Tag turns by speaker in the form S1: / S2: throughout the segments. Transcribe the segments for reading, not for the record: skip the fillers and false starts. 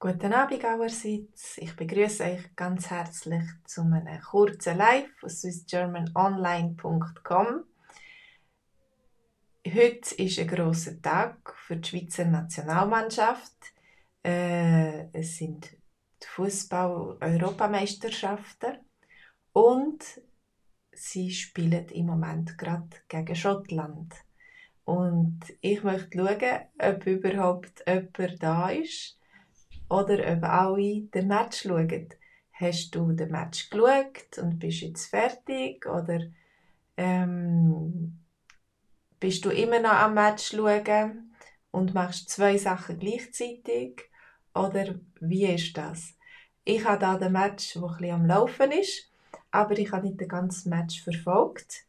S1: Guten Abend allerseits. Ich begrüße euch ganz herzlich zu einem kurzen Live von swissgermanonline.com. Heute ist ein grosser Tag für die Schweizer Nationalmannschaft. Es sind die Fußball-Europameisterschaften und sie spielen im Moment gerade gegen Schottland. Und ich möchte schauen, ob überhaupt jemand da ist oder ob alle den Match schauen. Hast du den Match geschaut und bist jetzt fertig? Oder bist du immer noch am Match schauen und machst zwei Sachen gleichzeitig? Oder wie ist das? Ich habe da den Match, der ein bisschen am Laufen ist, aber ich habe nicht den ganzen Match verfolgt.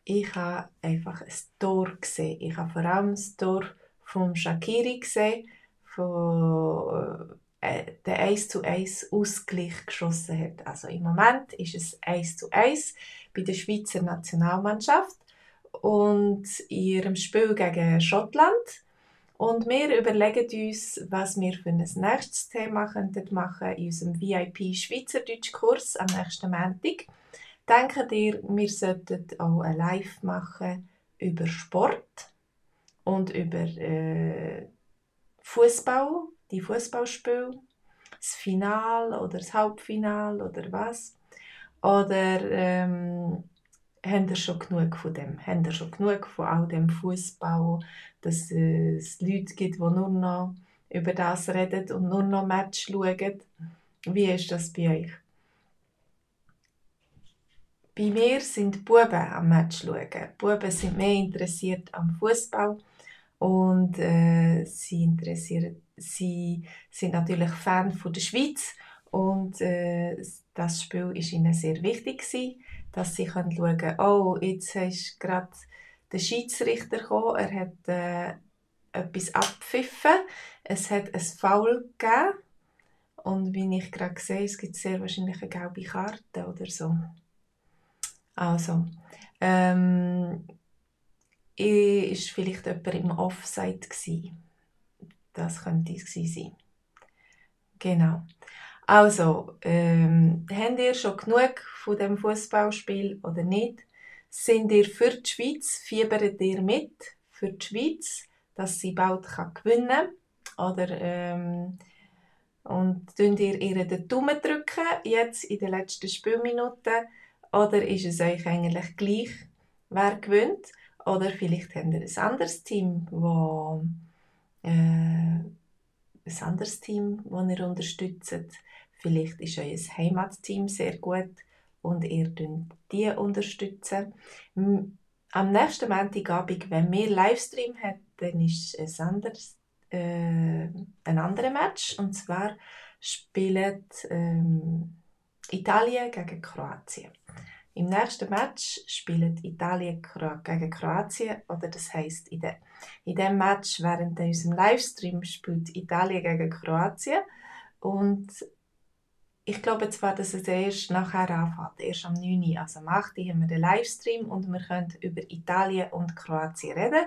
S1: Ich habe einfach ein Tor gesehen. Ich habe vor allem das Tor von Shaqiri gesehen, der 1:1 Ausgleich geschossen hat. Also im Moment ist es 1:1 bei der Schweizer Nationalmannschaft und in ihrem Spiel gegen Schottland. Und wir überlegen uns, was wir für ein nächstes Thema machen könnten in unserem VIP Schweizerdeutsch-Kurs am nächsten Montag. Denkt ihr, wir sollten auch ein Live machen über Sport und über Fußball, die Fußballspiele, das Finale oder das Halbfinale oder was? Oder habt ihr schon genug von dem? Habt ihr schon genug von all dem Fußball, dass es Leute gibt, die nur noch über das reden und nur noch Match schauen? Wie ist das bei euch? Bei mir sind die Buben am Match schauen. Die Buben sind mehr interessiert am Fußball und sie sind natürlich Fan von der Schweiz und das Spiel ist ihnen sehr wichtig gewesen, dass sie schauen können, oh, jetzt ist gerade der Schiedsrichter gekommen, er hat etwas abgepfiffen, es hat ein Foul gegeben und wie ich gerade sehe, es gibt sehr wahrscheinlich eine gelbe Karte oder so. Also, ist vielleicht jemand im Offside gewesen. Das könnte es gewesen sein. Genau. Also, habt ihr schon genug von dem Fußballspiel oder nicht? Sind ihr für die Schweiz? Fiebert ihr mit für die Schweiz, dass sie bald gewinnen kann? Oder und drückt ihr den Daumen drücken, jetzt in den letzten Spielminuten? Oder ist es euch eigentlich gleich, wer gewinnt? Oder vielleicht habt ihr ein anderes Team, das ihr unterstützt. Vielleicht ist euer Heimatteam sehr gut und ihr unterstützt die. Am nächsten Montagabend, wenn wir Livestream haben, dann ist es ein anderes Match. Und zwar spielt Italien gegen Kroatien. Im nächsten Match spielt Italien gegen Kroatien, oder das heisst, in diesem Match während unserem Livestream spielt Italien gegen Kroatien. Und ich glaube zwar, dass es erst nachher anfängt, erst am 9. Uhr, also am 8. Uhr haben wir den Livestream und wir können über Italien und Kroatien reden.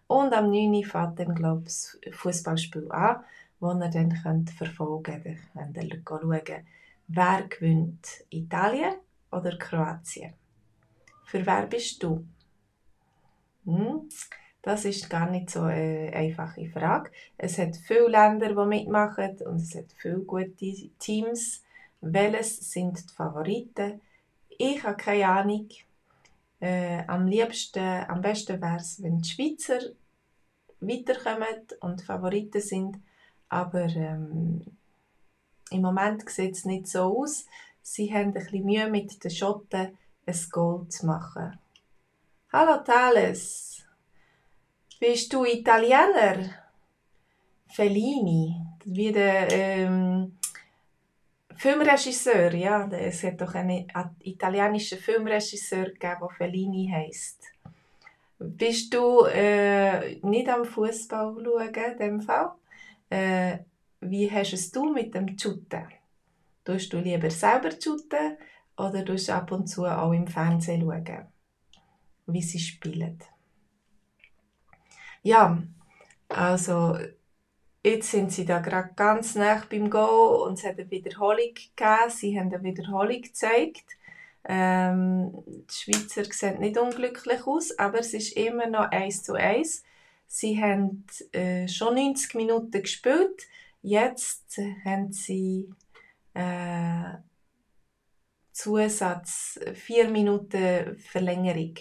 S1: Und am 9. Uhr fängt dann, glaube ich, das Fußballspiel an, wo ihr dann verfolgen könnt. Dann könnt ihr schauen, wer gewinnt, Italien oder Kroatien. Für wer bist du? Das ist gar nicht so eine einfache Frage. Es hat viele Länder, die mitmachen und es hat viele gute Teams. Welches sind die Favoriten? Ich habe keine Ahnung. Am besten wäre es, wenn die Schweizer weiterkommen und Favoriten sind. Aber im Moment sieht es nicht so aus. Sie haben ein bisschen Mühe mit den Schotten, ein Goal zu machen. Hallo Thales, bist du Italiener? Fellini, wie der Filmregisseur, ja, es hat doch einen italienischen Filmregisseur gegeben, der Fellini heisst. Bist du nicht am Fußball schauen, in dem Fall? Wie hast es du mit dem Shooten? Tust du lieber selber shooten oder tust du ab und zu auch im Fernsehen schauen, wie sie spielen? Ja, also Jetzt sind sie da gerade ganz nah beim Go und es hat eine Wiederholung gegeben. Sie haben eine Wiederholung gezeigt. Die Schweizer sehen nicht unglücklich aus, aber es ist immer noch 1:1. Sie haben schon 90 Minuten gespielt. Jetzt haben sie Zusatz 4 Minuten Verlängerung.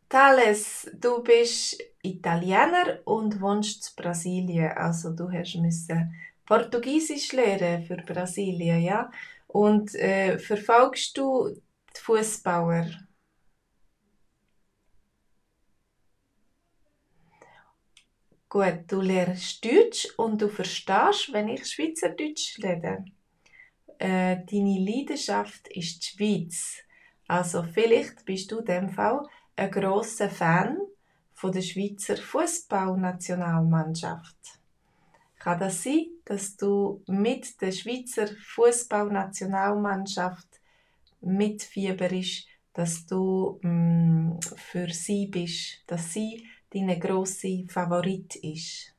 S1: Thales, du bist Italiener und wohnst in Brasilien. Also du musste Portugiesisch lernen für Brasilien, ja? Und verfolgst du die Fußballer? Gut, du lernst Deutsch und du verstehst, wenn ich Schweizerdeutsch rede. Deine Leidenschaft ist die Schweiz. Also vielleicht bist du in dem Fall ein grosser Fan von der Schweizer Fußballnationalmannschaft. Kann das sein, dass du mit der Schweizer Fußballnationalmannschaft mitfieberst, dass du für sie bist, dass sie deine grosse Favorit ist?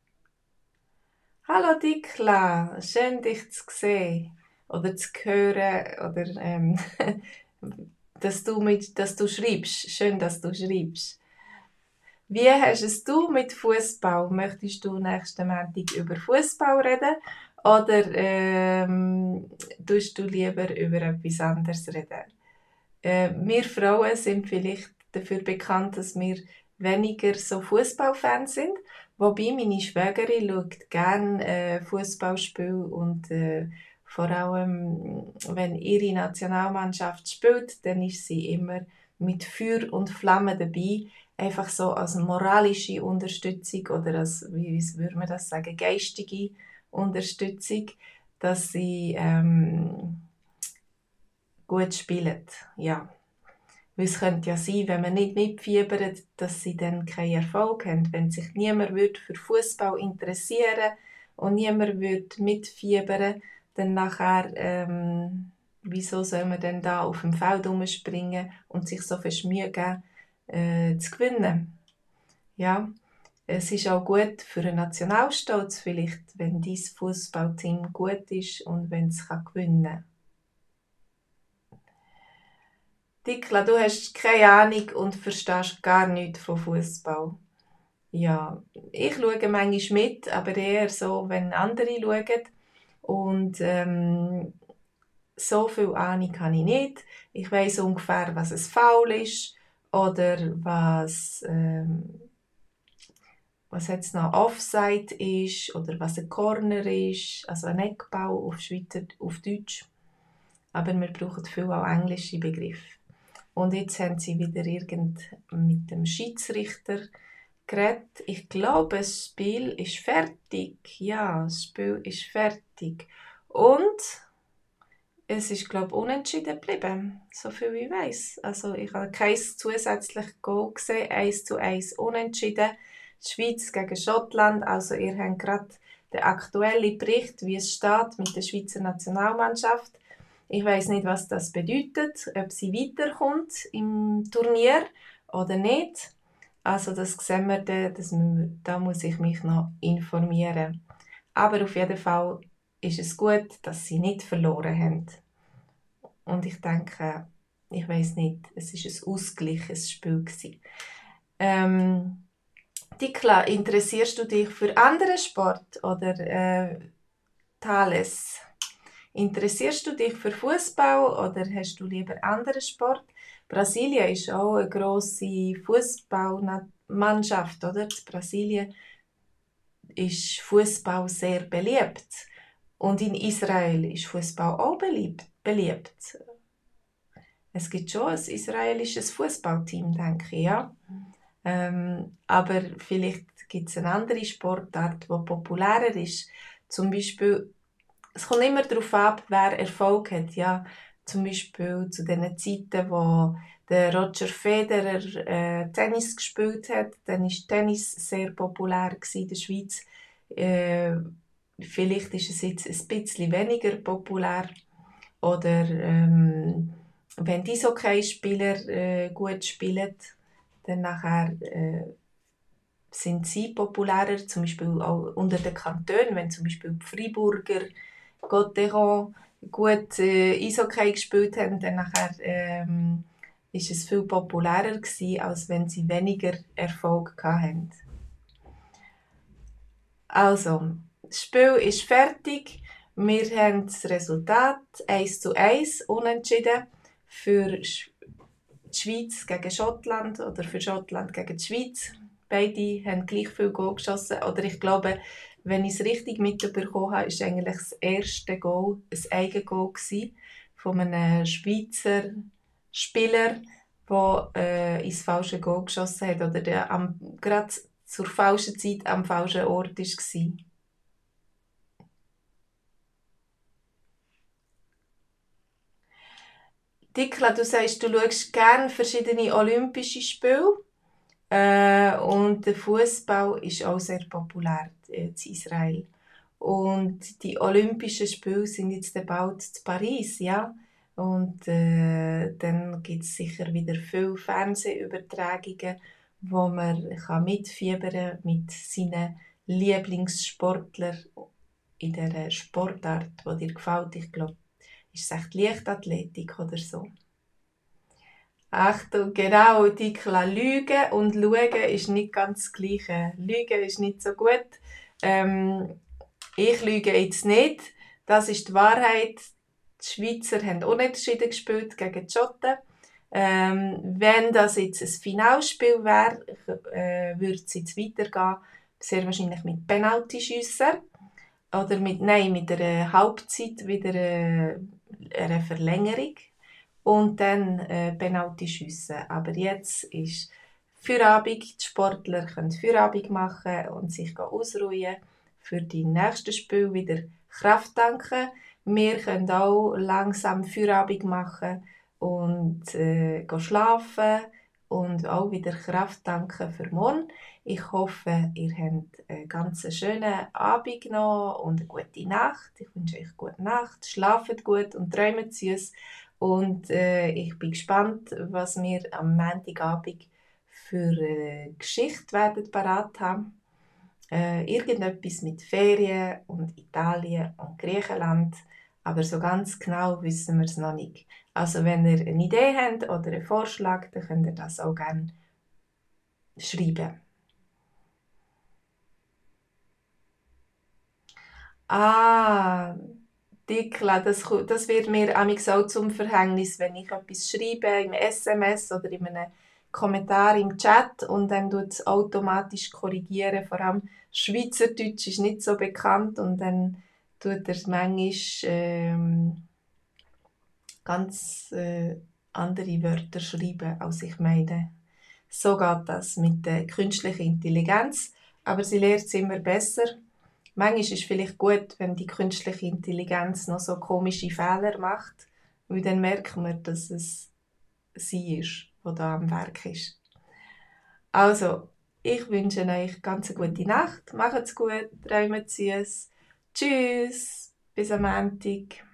S1: Hallo Dikla, schön dich zu sehen oder zu hören oder dass du schreibst. Schön, dass du schreibst. Wie hast es du mit Fußball? Möchtest du nächsten Montag über Fußball reden oder tust du lieber über etwas anderes reden? Wir Frauen sind vielleicht dafür bekannt, dass wir weniger so Fußballfans sind. Wobei meine Schwägerin schaut gerne Fußballspiele und vor allem, wenn ihre Nationalmannschaft spielt, dann ist sie immer mit Feuer und Flamme dabei. Einfach so als moralische Unterstützung oder als, wie würde man das sagen, geistige Unterstützung, dass sie gut spielen. Ja. Weil es könnte ja sein, wenn man nicht mitfiebert, dass sie dann keinen Erfolg haben. Wenn sich niemand für Fußball interessieren und niemand mitfiebern, dann nachher, wieso soll man denn da auf dem Feld rumspringen und sich so viel Mühe geben, zu gewinnen? Ja, es ist auch gut für einen Nationalstolz vielleicht, wenn dein Fußballteam gut ist und wenn es gewinnen kann. Dikla, du hast keine Ahnung und verstehst gar nichts von Fußball. Ja, ich schaue manchmal mit, aber eher so, wenn andere schauen. Und so viel Ahnung habe ich nicht. Ich weiss ungefähr, was ein Foul ist oder was jetzt noch Offside ist oder was ein Corner ist, also ein Eckball auf Deutsch. Aber wir brauchen viel auch englische Begriffe. Und jetzt haben sie wieder mit dem Schiedsrichter geredet. Ich glaube, das Spiel ist fertig. Ja, das Spiel ist fertig. Und es ist, glaube ich, unentschieden geblieben, so viel wie ich weiss. Also ich habe kein zusätzliches Goal gesehen, 1:1 unentschieden. Die Schweiz gegen Schottland, also ihr habt gerade den aktuellen Bericht, wie es steht mit der Schweizer Nationalmannschaft. Ich weiss nicht, was das bedeutet, ob sie weiterkommt im Turnier oder nicht. Also das sehen wir dann, da muss ich mich noch informieren. Aber auf jeden Fall ist es gut, dass sie nicht verloren haben. Und ich denke, ich weiss nicht, es war ein ausgleiches Spiel. Dikla, interessierst du dich für andere Sport oder Thales? Interessierst du dich für Fußball oder hast du lieber anderen Sport? Brasilien ist auch eine grosse Fußballmannschaft, oder? In Brasilien ist Fußball sehr beliebt und in Israel ist Fußball auch beliebt. Es gibt schon ein israelisches Fußballteam, denke ich, ja. Aber vielleicht gibt es eine andere Sportart, die populärer ist. Zum Beispiel, es kommt immer darauf ab, wer Erfolg hat. Ja. Zum Beispiel zu den Zeiten, wo der Roger Federer Tennis gespielt hat, dann war Tennis sehr populär in der Schweiz. Vielleicht ist es jetzt ein bisschen weniger populär. Oder wenn die Eishockeyspieler gut spielen, dann nachher sind sie populärer, zum Beispiel auch unter den Kantonen, wenn zum Beispiel die Freiburger, Gotteron gut Eishockey gespielt haben, dann nachher ist es viel populärer gewesen, als wenn sie weniger Erfolg hatten. Also, das Spiel ist fertig. Wir haben das Resultat 1:1 unentschieden für die Schweiz gegen Schottland oder für Schottland gegen die Schweiz. Beide haben gleich viel Goal geschossen. Oder ich glaube, wenn ich es richtig mitbekommen habe, war eigentlich das erste Goal ein Eigengoal von einem Schweizer Spieler, der ins falsche Goal geschossen hat oder der gerade zur falschen Zeit am falschen Ort war. Dikla, du sagst, du schaust gerne verschiedene Olympische Spiele. Und der Fußball ist auch sehr populär in Israel. Und die Olympischen Spiele sind jetzt bald in Paris, ja. Und dann gibt es sicher wieder viele Fernsehübertragungen, wo man kann mitfiebern mit seinen Lieblingssportlern in dieser Sportart, die dir gefällt. Ich glaube, ist es echt Leichtathletik oder so. Achtung, genau, Dikla, lügen und schauen ist nicht ganz das Gleiche. Lügen ist nicht so gut. Ich lüge jetzt nicht. Das ist die Wahrheit. Die Schweizer haben unentschieden gespielt gegen die Schotten. Wenn das jetzt ein Finalspiel wäre, würde es jetzt weitergehen. Sehr wahrscheinlich mit Penaltyschüssen. Oder mit einer Halbzeit wieder eine Verlängerung. Und dann Penaltyschüsse. Aber jetzt ist Feierabend. Die Sportler können Feierabend machen und sich ausruhen. Für die nächsten Spiele wieder Kraft tanken. Wir können auch langsam Feierabend machen und schlafen und auch wieder Kraft tanken für morgen. Ich hoffe, ihr habt einen ganz schönen Abend noch und eine gute Nacht. Ich wünsche euch gute Nacht, schlaft gut und träumt süß. Und ich bin gespannt, was wir am Montagabend für Geschichte werden parat haben. Irgendetwas mit Ferien und Italien und Griechenland, aber so ganz genau wissen wir es noch nicht. Also wenn ihr eine Idee habt oder einen Vorschlag, dann könnt ihr das auch gerne schreiben. Ah, Dikla, das wird mir amigs auch zum Verhängnis, wenn ich etwas schreibe im SMS oder in einem Kommentar im Chat und dann tut es automatisch korrigieren. Vor allem Schweizerdeutsch ist nicht so bekannt und dann tut er manchmal ganz andere Wörter schreiben, als ich meine. So geht das mit der künstlichen Intelligenz, aber sie lernt es immer besser. Manchmal ist es vielleicht gut, wenn die künstliche Intelligenz noch so komische Fehler macht, weil dann merkt man, dass es sie ist, die da am Werk ist. Also, ich wünsche euch ganz eine gute Nacht, macht's gut, träumt süß. Tschüss, bis am Montag.